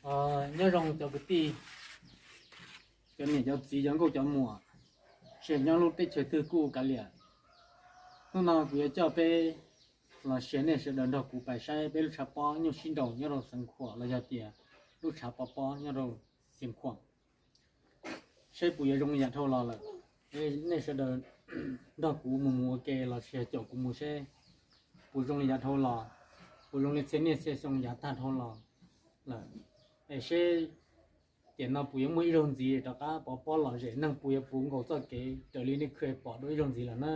Nyob zoo cov kwv tij, cov niam cov txiv, cov nkauj cov muam, tsis hais nyob lub teb chaws twg kuj kav liam. Hnub no kuv yuav coj peb los sia nej sawv daws nrog kuv pais saib peb lub tshav pob nyuj sib nraus nyob rau Xeev Khuam los yog tias lub tshav pov pob nyob rau Xeev Khuam, saib puas yuav zoo li yav dhau los lawm. Nej sawv daws nrog kuv mus mus ua ke los sis caum kuv mus seb puas zoo li yav dhau los, puas zoo li txhia niaj txhia xyoo yav tag dhau los lawm. Es seb tiam no puas yuav muaj ib zaug ntxiv rov qab pov pob lom zem, neeg puas yuav puv nkaus txoj kev raws li nej khw pom dua ib zaug ntxiv lawm na.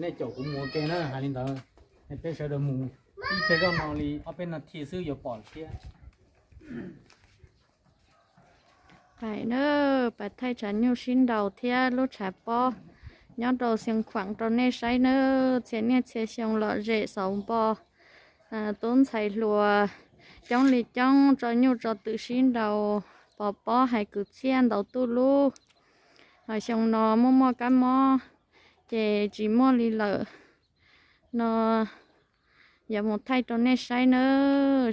Nej caum kuv mus ua ke na, hais li ntawd. Peb sawv daws mus ib pliag zoj no li ob peb nas this xwb yuav pom thiab. Pais na, pais thaij tshav nyuj sib nraus thiab lub tshav pob nyob rau Xeev Khuam rau nej saib na. Txhia niaj txhia xyoo lom zem xauv npo, tub ntxhais hluas coob li coob tso nyuj tso twm sib nraus pov pob hais kwv txhiaj ntaus tuj lub. Ho xyoo no muaj muaj kab mob ces tsis muaj li lawm no. Yuav mus thaij rau nej saib na,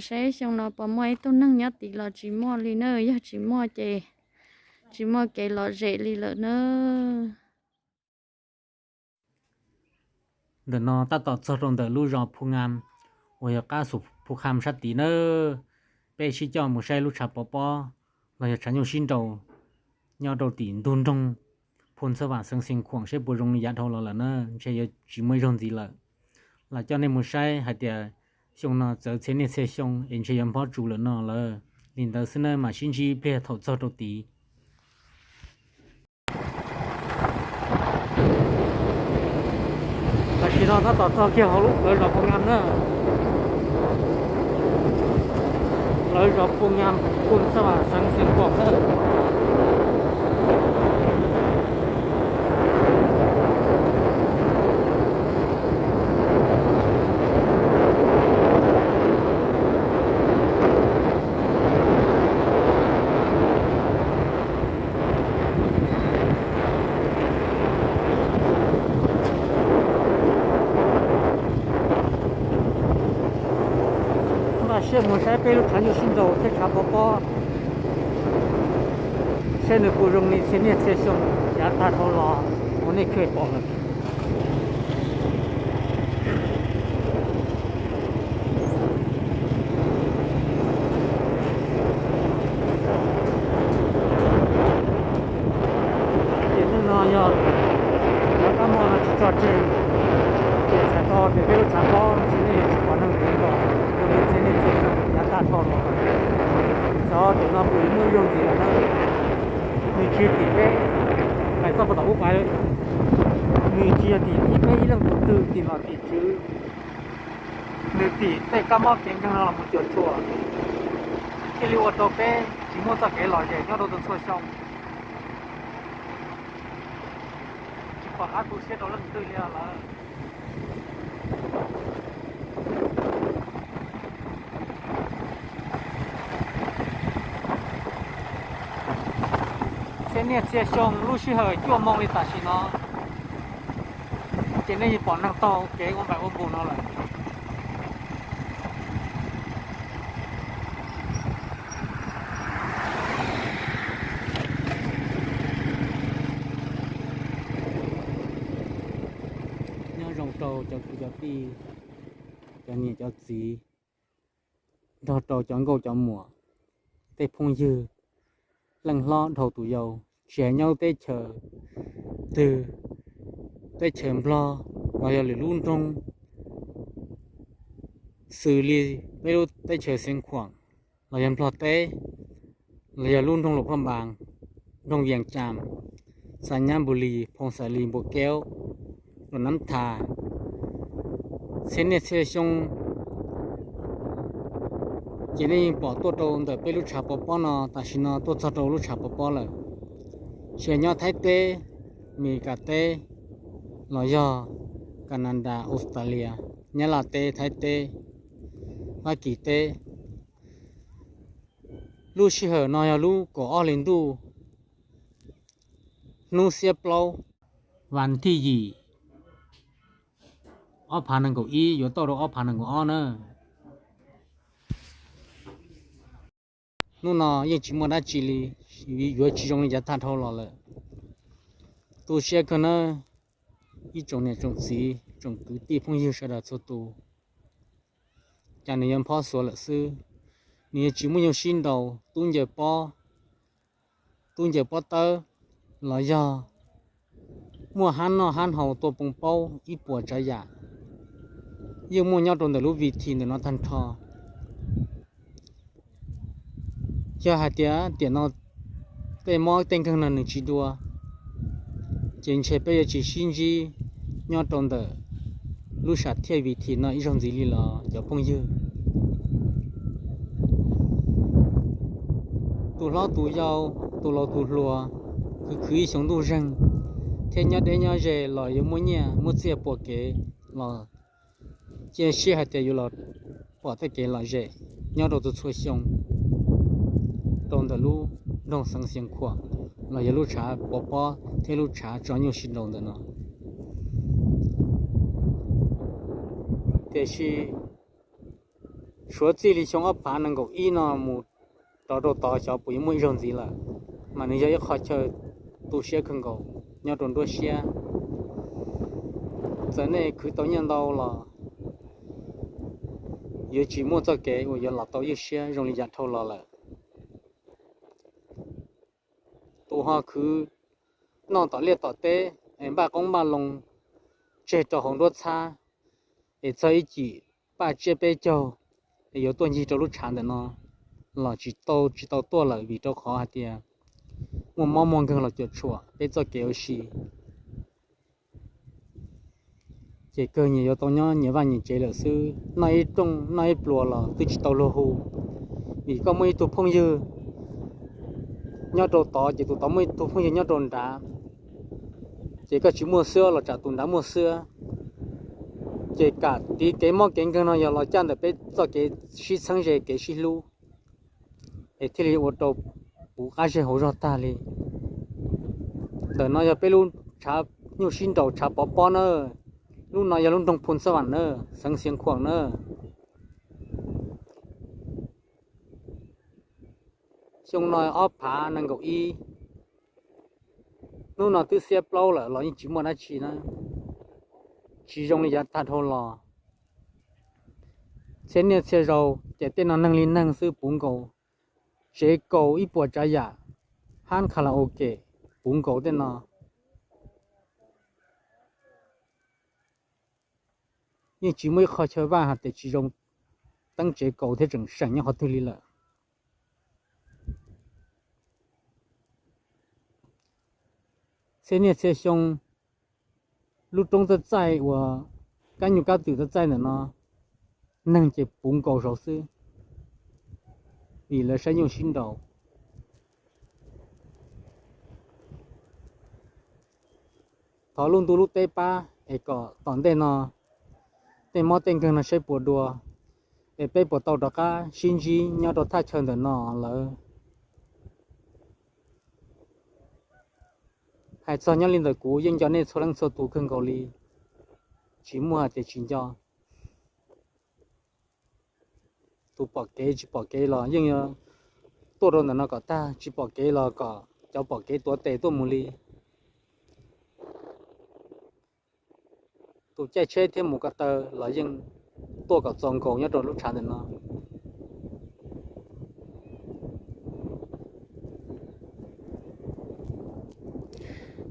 saib xyoo no puas muaj ib tug neeg nyob tid los tsis muaj li na. Yog tsis muaj ces tsis muaj kev lom zem li lawm na. Ntawm no tab tom txog rau ntawm lub zos Phu Ngam uas yog qab xus Phu Kham sab tid na. Peb sib coj mus saib lub tshav pov pob los yog tshav nyuj sib nraus nyob rau tim ntug nroog Phu Ntxawj Vam xeev Xeev Khuam seb puas zoo li yav dhau los lawm na. Ntshe yuav tsis muaj ib zaug ntxiv lawm. Los coj nej mus saib hais tias xyoo no txawv txhia niaj txhia xyoo es ntshe yuav npob tsus lawm no lawm. Li ntawd xwb na, mam sib ntsib ib pliag thaum txog rau tid. Tam sim no tab tom txog kiag hauv lub plawv zos Phu Ngam na. Plawv zos Phu Ngam, Phu Ntxawj Vam xeev Xeev Khuam na. Npaj siab mus saib peb lub tshav nyuj sib nraus thiab tshav pov pob, saib nws puas zoo li txhia niaj txhia xyoo yav tag dhau los uas nej khw pom lawm. Ces hnub no yog cov kab mob no tsis tso tseg, ces txhais tau tias peb lub tshav pob ntshe nej yuav tsis pom neeg nyob nkaus zoo li txhia niaj txhia xyoo yav tag dhau los. Xyov tiam no puas yuav muaj ib zaug ntxiv lawm na. Nws tsis yog tim peb, hais txoj puag tom ub pais, nws tsis yog tim peb ib leej tug twg, tim nom tim tswv, nws tim tej kab mob kev nkeeg no los mus cuam tshuam, thiaj li ua rau peb tsis muaj txoj kev lom zem nyob rau tus txhua xyoo. Tsis pom qab tu siab rau leej twg li lawm. Txhia niaj txhia xyoo lub sij hawm cuaj moo li tam sim no, ces nej yeej pom neeg taug kev ua npaim ua npus no lawm. Nyob zoo rau cov kwv cov tij, cov niam cov txiv, nrog rau cov nkauj cov muam, tej phooj ywg, leej hlob dhau tus yau, tsis hais nyob teb chaws twg, teb chaws Nplog los yog lwm lub nroog, xws li peb lub teb chaws Xeev Khuam los yog Nplog teb, los yog lub nroog Luam Phaj Npas, nroog Vias Cas, Xas Nyab Npus Lis, Phoo Xas Lis, Npua Keub, Luam Nab Thas, txhia niaj txhia xyoo ces nej yeej pom tuaj rau ntawm peb lub tshav pov pob no, tam sim no tuaj txog rau lub tshav pov pob lawm. Tsis hais nyob Thaib teb, Mes Kas teb, los yog Kas Nas Das, Australia, Nyab Laj teb, Thaib teb, Fab Kis teb. Lub sij hawm no yog lub kaum ob hli ntuj, hnub xiab plaub, vas thij yim, ob phav nees nkaum ib yuav tau rau ob phav nees nkaum ob na. Hnub no yeej tsis muaj dab tsi li, yuav tsis zoo li yav tag dhau los lawm. Tu siab kawg nawb, ib tsoom niam tsoom txiv tsoom kwv tij phooj ywg sawv daws txhua tus. Cas nws yuav phob xuav lawm xwb, nws yuav tsis muaj nyuj sib nraus, tub ncaws pob, tub ncaws pob tawb, los yog muaj hab noj hab haus tua poo paub ib puas tsav yam, yeej muaj nyob rau ntawm lub vi thi ntawm no tag nrho. Yog hais tias tiam no tej mob tej nkeeg no nws tsis dua, ces ntshe peb yuav tsis sib ntsib nyob rau ntawm lub sam thiaj vi thi no ib zaug ntxiv li los cov phooj ywg. Tus hlob tus yau, tus laus tus hluas, khwv khwv ib xyoo ntuj zeeg, thiab nyob deb nyob ze los yuav muab nyiaj muab txiaj pua kev los cia siab hais tias yuav los pom tej kev lom zem nyob rau txhua txhua xyoo rau ntawm lub nroog Xeev Xiees Khuam los yog lub tshav pov pob thiab lub tshav tso nyuj sib nraus ntawm no. Tiam sis suav txij li xyoo ob phav nees nkaum ib no mus rov rau tod xyov puas yuav muaj ib zaug ntxiv lawm, mas nws yog ib qho chaw tu siab kawg nkaus nyob rau nruab siab. Txawm nej khwv tau nyiaj ntau los yuav tsis muaj txoj kev uas yuav los tau ywj siab zoo li yav dhau los lawm. Tus ho khwv noj tom liaj tom teb es npaj qoob npaj loo tseg rau hauv nruab txhab, es txog ib cim paj tsiab peb caug es yuav tuaj ncig rau lub tshav ntawm no los tsis tau, tsis tau tuaj lawm vim rau qhov hais tias muaj mob muaj nkeeg los cuam tshuam peb txoj kev ua si. Ces kawg nyias yuav tau nyob nyias vaj nyias tsev lawm xwb, noj ib rooj noj ib pluas los twb tsis tau luag hu. Vim koj muaj ib tug phooj ywg nyob rau tod ces tus tod muaj ib tug phooj ywg nyob rau nrad, ces koj tsis muaj xwb los tsam tus nrad muaj xwb. Ces kam tiv kev mob kev nkeeg no yog los caj ntawm peb txoj kev sib txheeb ze kev sib hlub, es thiaj li ua rau puv qab zej hauv zog tag li. Ntawm no yog peb lub tshav nyuj sib nraus tshav pov pob na, lub no yog lub nroog Phu Xab Vam na, Xeev Xiees Khuam na. Xyoo no ob phav nees nkaum ib, hnub no twb xiab plaub lawm los yeej tsis muaj dab tsi na, tsis zoo li yav tag dhau los. Txhia niaj txhia zaus ces tej no neeg li neeg xwb puv nkaus, tsev kaus ib puas tsav yam, hab kha la au kem puv nkaus tej no. Yeej tsis muaj ib qho chaw vaj hais tias tsis zoo teeb tsev kaus thiab tseem seem nyob qhov twg li lawm. Txhia niaj txhia xyoo, lub roob txaij txaij uas kab nyuj kab twm txaij txaij ntawm no, neeg ces puv nkaus saud xwb, vim lawv saib nyuj sib nraus. Thov lub ntuj lub teb pab es kom tom ntej no tej mob tej nkeeg no saib puas dua, es peb puas tau rov qab sib ntsib nyob rau thaj chaw ntawm no lawm. Hais txog nyob li ntawm kuv yeej nco nej txhua leej txhua tus kawg nkaus li, tsis muaj hais tias tsis nco. Tus pom kev tsis pom kev los yeej yuav tuaj rau ntawm no kom tag, tsis pom kev los kom cov pom kev tuav tes tuaj mus li. Tus caij tsheb thiab mus ko taw los yeej tuaj kom txaus nkaus nyob rau lub tshav ntawm no.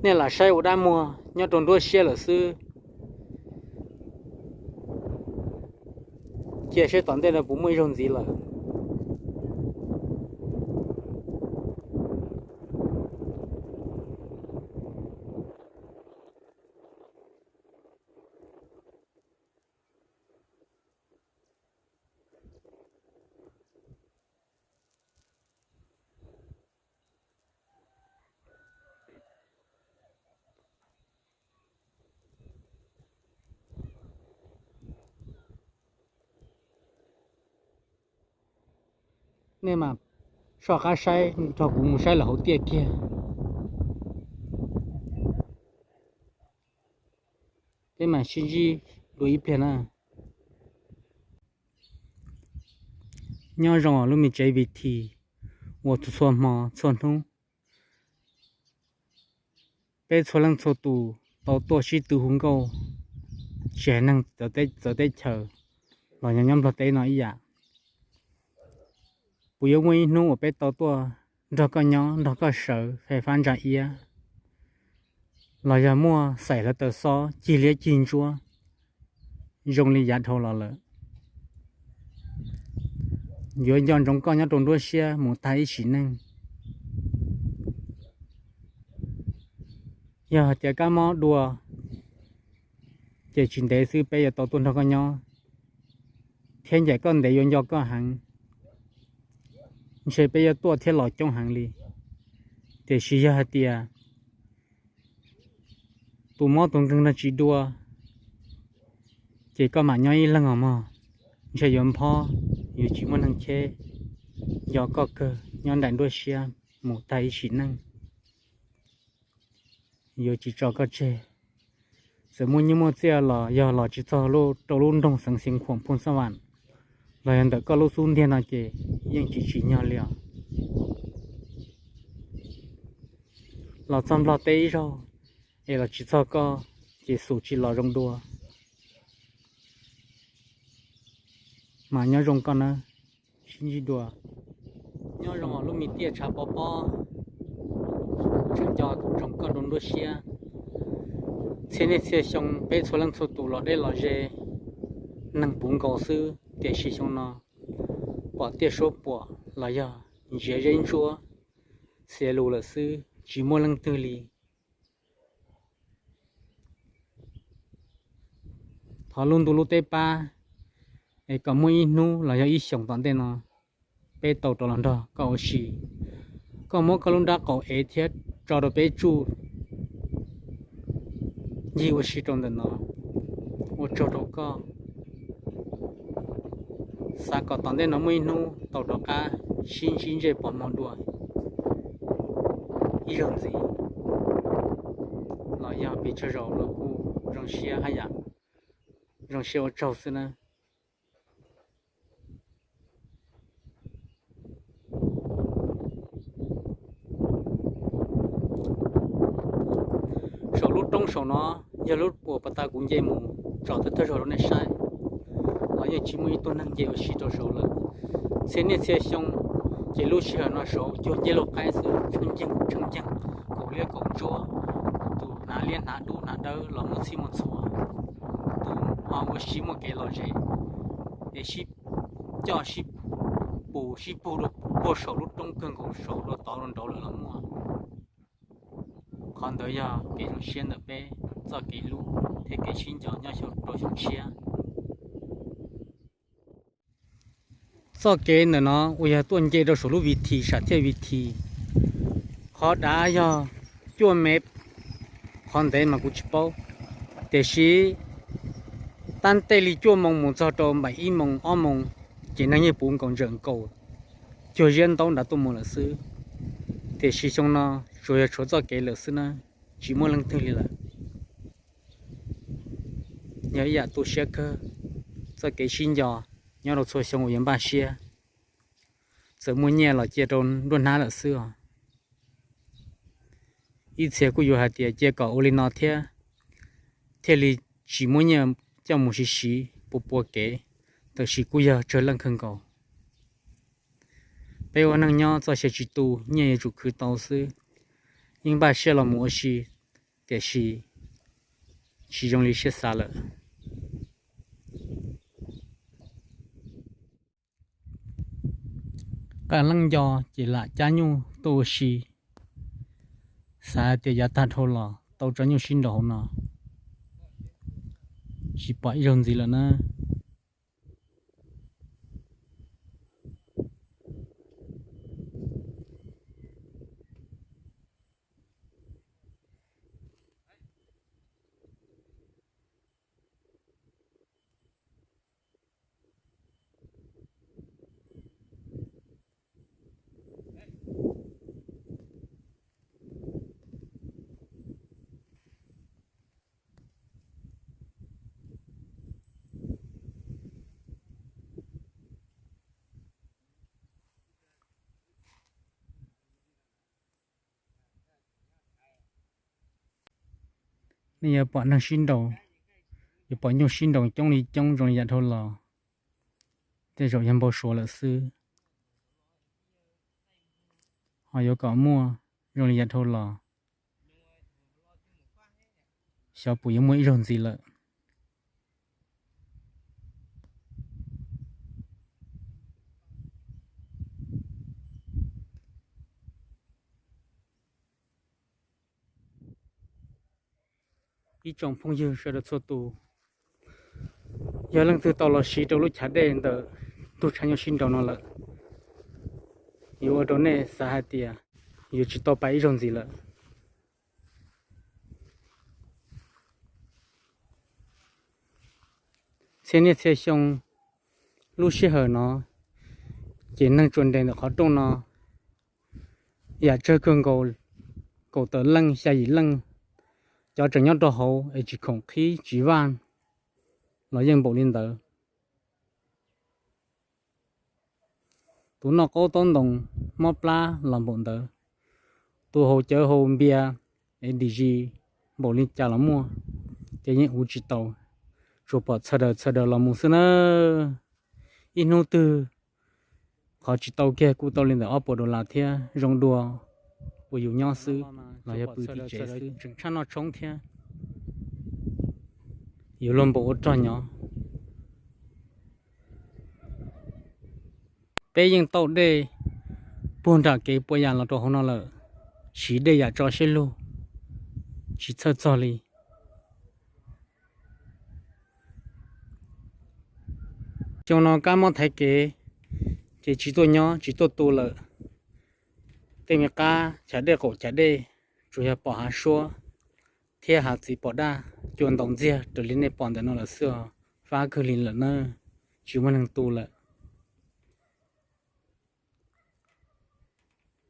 Nej lam saib ua dab muag nyob rau nruab siab lawm xwb, cia saib tom ntej no puas muaj ib zaug ntxiv lawm. Nej mam soj qab saib nrog kuv mus saib lawm hauv tiaj kiag. Peb mam sib ntsib dua ib pliag na. Nyob zoo lub me tsev vi thi. ua txhua txhua hmo txhua hnub. Peb txhua leej txhua tus tau tuaj sib tw hu nkauj, tsis hais neeg txawv teb chaws los yog nyob Nplog teb no ib yam. Puas yuav muaj ib hnub uas peb tau tuaj nrog koj nyob, nrog koj sawv fais fab ntsa iab, los yog muaj xaim hluav taws xob cig liab cig ntsuab zoo li yav dhau los lawm? Yuav nco ntsoov koj nyob rau nruab siab mus tag ib sim neej. Yog hais tias kab mob dua, ces tsis ntev xwb peb yuav tau tuaj nrog koj nyob, thiab ncaim koj ntev yuav nco koj heev, ntshe peb yuav tuaj thiab los coob heev li. Tiam sis yog hais tias tus mob tus nkeeg no tsis dua, ces koj mam nyob ib leeg os mog, ntshe yuav nphob, yuav tsis muaj neeg cheb, nco koj kawg nyob nraim nruab siab mus tag ib sim neej, yuav tsis tso koj tseg. Txawm muaj nyiaj muaj txiaj los yog los tsis txog rau lub nroog Xeev Xeev Khuam Phooj Xab Vam, los yog ntawm koj lub xub ntiag no ces yeej tsis tsim nyog li os. Los txog Nplog teb ib zaug es los tsis txog koj, ces xum tsis los zoo dua. Mas nyob zoo koj nawb, sib ntsib dua. Nyob zoo os lub me tiaj tshav pob pob, tseem nco tus ntsoov koj rau nruab siab. Txhia niaj txhia xyoo peb txhua leej txhua tus los deb los ze, neeg puv nkaus xwb, tiam sis xyoo no pom tiaj suab puam los yog ntsiav zeb ntsuab, xiav lus lawm xwb, tsis muaj leej twg li. Thov lub ntuj lub teb pab, es kom muaj ib hnub los yog ib xyoos tom ntej no, peb tau rov los nrog koj ua si. Koj muab koj lub nrab qaum ev thiab tso rau peb tsuj ncig ua si rau ntawm no. Ua tsaug rau koj. Xav kom tom ntej no muaj ib hnub tau rov qab sib ntsib ntsej pom hmo dua ib zaug ntxiv, los yog pes tsawg zaus los kuj zoo siab haj yam zoo siab ua tsaug xwb nawb. Saum lub roob saum no yog lub uas pas tas kuv nce mus tsom thawj thawj zaug rau nej saib, los yeej tsis muaj ib tug neeg nce ua si rau saud lawm. Txhia niaj txhia xyoo ces lub sij hawm no saud cuag ncej lub qaib xwb, tsheej nceeg tsheej nceeg, kaum liab kaum ntsuab, tus hnav liab hnav dub hnav dawb los muaj txhij muaj txhua, tus ho ua si muaj kev lom zem, es sib coj sib pus sib pug rau puag saum lub roob kawg nkaus saud rau tod rau nraud lawm los muaj. Qhov ntawd yog kev zoo siab ntawm peb txoj kev hlub thiab kev sib nco nyob xyoo rau xyoo tshiab. Txoj kev ntawm no uas yog tuaj nce rau saum lub vi thi sam thiaj vi thi, qhov dav yog cuaj mev, qhov ntev mas kuv tsis paub, tiam sis tab tej li cuaj moos mus txog rau npaum ib moos ob moos ces neeg yeej puv nkaus ntsawm nkaus cuag ziab ntaub nrad tuaj mus lawm xwb. Tiam sis xyoo no tsuas yog tshuav txoj kev lawm xwb na, tsis muaj leej twg li lawm. Yog ib yam tu siab kawg, txoj kev sib nco nyob rau txhua xyoo uas yuav npaj siab, txawm muaj nyiaj los cia rau nruab hnab lawm xwb os. Ib txhia kuj yuav hais tias cia kom ua li no thiab, thiaj li tsis muab nyiaj coj mus siv siv pua pua kev, tab sis kuj yog tsawg leej kawg nkaus. Peb ua neej nyob txoj sia tsis tu, nyiaj yuav tsum khwv tau xwb. Yeej npaj siab los mus ua si, tiam sis tsis zoo li siab xav lawm. Qee leej nco ces lam cab nyuj tuaj ua si, xav tias yav tag dhau los tau tso nyuj sib nraus hauv no, tsis pom ib zaug ntxiv lawm na. Nej yuav pom neeg sib nraus, yuav pom nyuj sib nraus coob li coob zoo li yam dhau los, tej zaum yog npau suav lawm xwb. Ho yuav kom muaj zoo li yam dhau los, xyov puas yuav muaj ib zaug ntxiv lawm. Ib tsoom phooj ywg sawv daws txhua tus, yog leej twg tau los siv rau lub chav dej ntawm ntug tshav nyuj sib nraus no lawm, yuav ua rau nej xav hais tias yuav tsis tau pais ib zaug ntxiv lawm. Txhia niaj txhia xyoo lub sij hawm no, ces neeg tsuas nres ntawm qhov rooj no yam tsawg kawg nkaus, kaum tawm leej xya yim leej. Cov tseem nyob rau hauv es tsis khoom qhib tsis vaj los yeej npaum li ntawd. Tus noj qaub taub ntoos mob plab los npaum ntawd, tus haus cawv haus npias es dim zis npaum li cas los muaj, ces yeej ua tsis tau, tsuas pom txhawj daws txhawj daws los mus xwb na. Ib hnub twg qhov tsis tau kiag kuj tau li ntawm ob puas dollar thiab, zoo dua uas yus nyob xwb los yog pw tim tsev xwb tseem tshaj noj tshoob thiab. Yuav luag npaum ua rog nyob. Peb yeej tauj dej puag nram kev puas yam los rau hauv no lawm, siv dej yam tso siab lug tsis txhawj txog li. Xyoo no kab mob thaiv kev, ces tsis tuaj nyob tsis tuaj tu lawm. Tej me qab chav dej qaum chav dej tsuas yog pom hav suab thiab hav txiv pom daj cua ntaus ntxiag raws li nej pom ntawm no lawm xwb os. Fab kawg li lawm na, tsis muaj neeg tu lawm.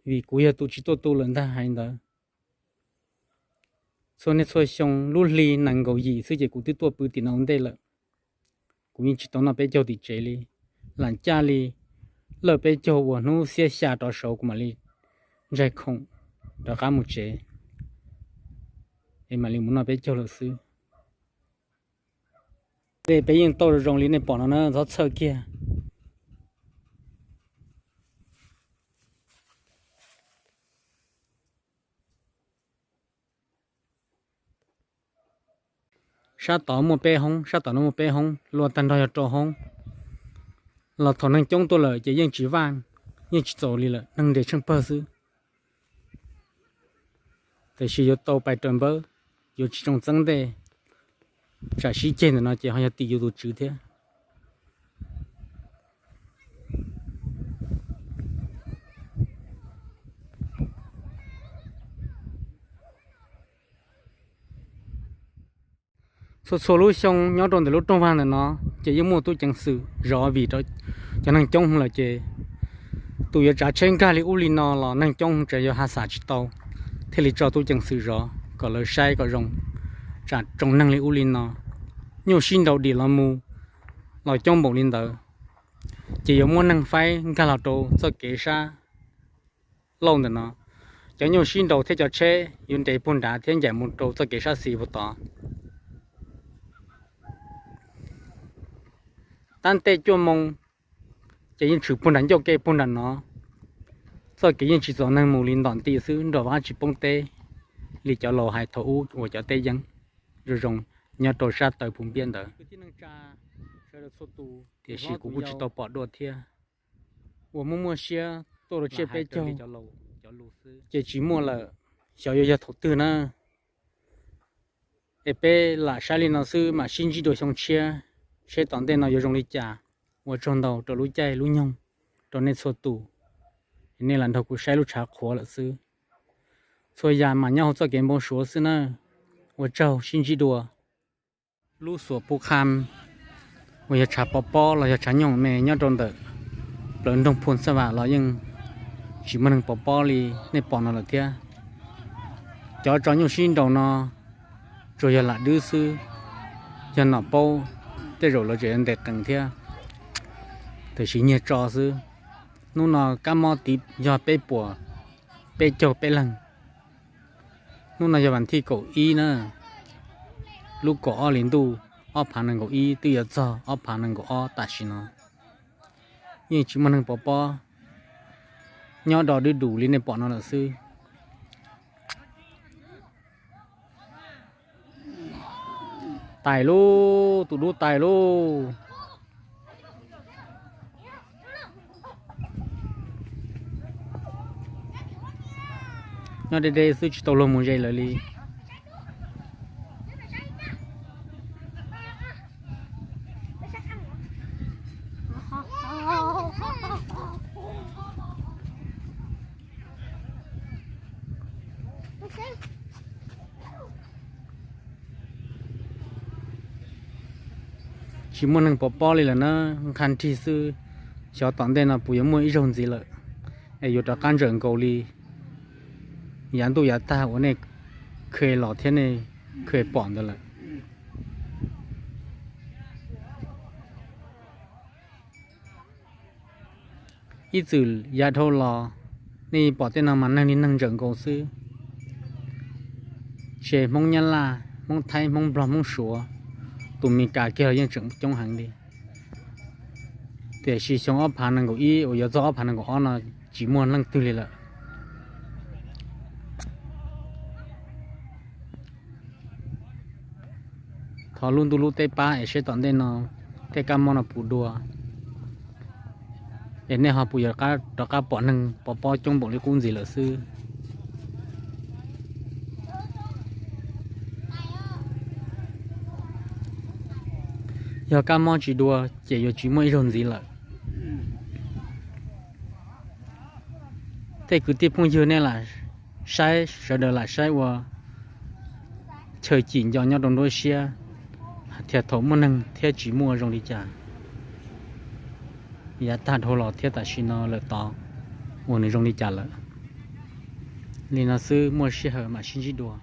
Vim kuv yog tus tsis tuaj tu lawm ntag hais ntawd. Txhua niaj txhua xyoo lub hli nees nkaum yim xwb ces kuv twb tuaj pw tim no ua ntej lawm. Kuv yeej tsis tau noj peb caug tim tsev li. Lam caj li lawj peb caug uas hnub xiab xya rov saud kuv mam li ntsaig khoom rov qab mus tsev, es mam li mus noj peb caug lawm xwb. Dej peb yeej tauj zoo zoo li nej pom no na, txhob txhawj kiag. Sab tod muaj peb hoob, sab tom no muaj peb hoob, luaj tag nrho yog rau hoob. Los thaum neeg coob tuaj lawm ces yeej tsis vaj, yeej tsis txaus li lawm, neeg nres tsheej pawg xwb. Tiam sis yuav tau pais raws npawb, yuav tsis tsoo txeeb ntej, tsam sib ceg ntawm no ces ho yog tim yus tus tswv thiab. Txhua txhua lub xyoo nyob rau ntawm lub rooj vag ntawm no ces yeej muaj tub ceev xwm zov vim cov neeg coob lawm ces tus yuav tsav tsheb nkag li ub li no los neeg coob tseem yuav ha xam tsis tau, thiaj li tso tub ceev xwm zov kom lawv saib kom zoo, tsam tsoo neeg li ub li no. Nyuj sib nraus dim los mus los coob npaum li ntawd, ces yuav muab neeg faib nkag los rau txoj kev sab laug ntawm no. Cov nyuj sib nraus thiab cov tsheb yuav nres puag nrad thiab ncaim mus rau txoj kev sab xis puag tod. Tab tej cuaj moo ces yeej tshwm puag nram ncauj ke puag nram no. Txoj kev yeej tsis txom neeg mus li ntom nti xwb, nrog vab tsis poob teb li cov laus hais thaum ub uas cov teb yeeb zoo zoo nyob rau sab taw puv npiab ntawd. Tiam sis kuv kuj tsis tau pom dua thiab. Uas muaj muaj siab tuaj rau tsiaj peb caug, ces tsis muaj lawm, xyov yuav yog thaum twg na. Es peb lam saib li no xwb mam sib ntsib dua xyoo tshiab, seb tom ntej no yuav zoo li cas. Ua tsaug ntau rau lub caij lub nyoog, rau nej txhua tus, nej lam nrog kuv saib lub tshav qhuav lawm xwb. Txhua yam mas nyob hauv txoj kev npau suav xwb na. Ua tsaug, sib ntsib dua. Lub xuam Phu Kham uas yog tshav pov pob los yog tshav nyooj me nyob rau ntawm plawv nroog Phu Xaj Vam los yeej tsis muaj neeg pov pob li nej pom no lawm thiab. Cov tso nyuj sib nraus no tsuas yog lam dwb xwb, yog nom paub tej zaum lawv tseem yuav ntes qees thiab, tiam sis nyiag tso xwb. Hnub no kab mob tiv yog peb puas peb caug peb leeg. Hnub no yog vas thij kaum ib na, lub kaum ob hlis ntuj ob phav nees nkaum ib twb yuav txog ob phav nees nkaum ob tam sim no. Yeej tsis muaj neeg pov pob, nyob do dub dus li nej pom no lawm xwb. Tais lauj, tus dub tais lauj. Nyob deb deb xwb tsis tau luag mus ze lawm li. Tsis muaj neeg pov pob li lawm na, nqha nrig xwb. Xyov tom ntej no puas yuav muaj ib zaug ntxiv lawm es yuav rov qab ntsawm nkaus li yav ntuj yav tag uas nej kheev los thiab nej kheev pom ntawd lawm. Ib txwm yav dhau los, nej pom tej no mas neeg li neeg ntsawm nkaus xwb. Tsev Hmoob Nyab Laj, Hmoob Thaib, Hmoob Nplog, Hmoob Suav, tus Mes Kas kiag los yeej tseem coob heev li. Tiam sis xyoo ob phav nees nkaum ib uas yuav txog ob phav nees nkaum ob no tsis muaj leej twg li lawm. Thov lub ntuj lub teb pab es seb tom ntej no tej kab mob no puas dua, es nej ho puas yuav rov qab pom neeg pov pob coob npaum li qub ntxiv lawm xwb. Yog kab mob tsis dua ces yuav tsis muaj ib zaug ntxiv lawm. Tej kwv tij phooj ywg nej lam saib, sawv daws lam saib ua chaw cim nco nyob rau nruab siab, thiab thaum muaj neeg thiab tsis muaj zoo li cas, yav tag dhau los thiab tam sim no lawm tod uas nws zoo li cas lawm. Li no xwb, muaj sij hawm mam sib ntsib dua.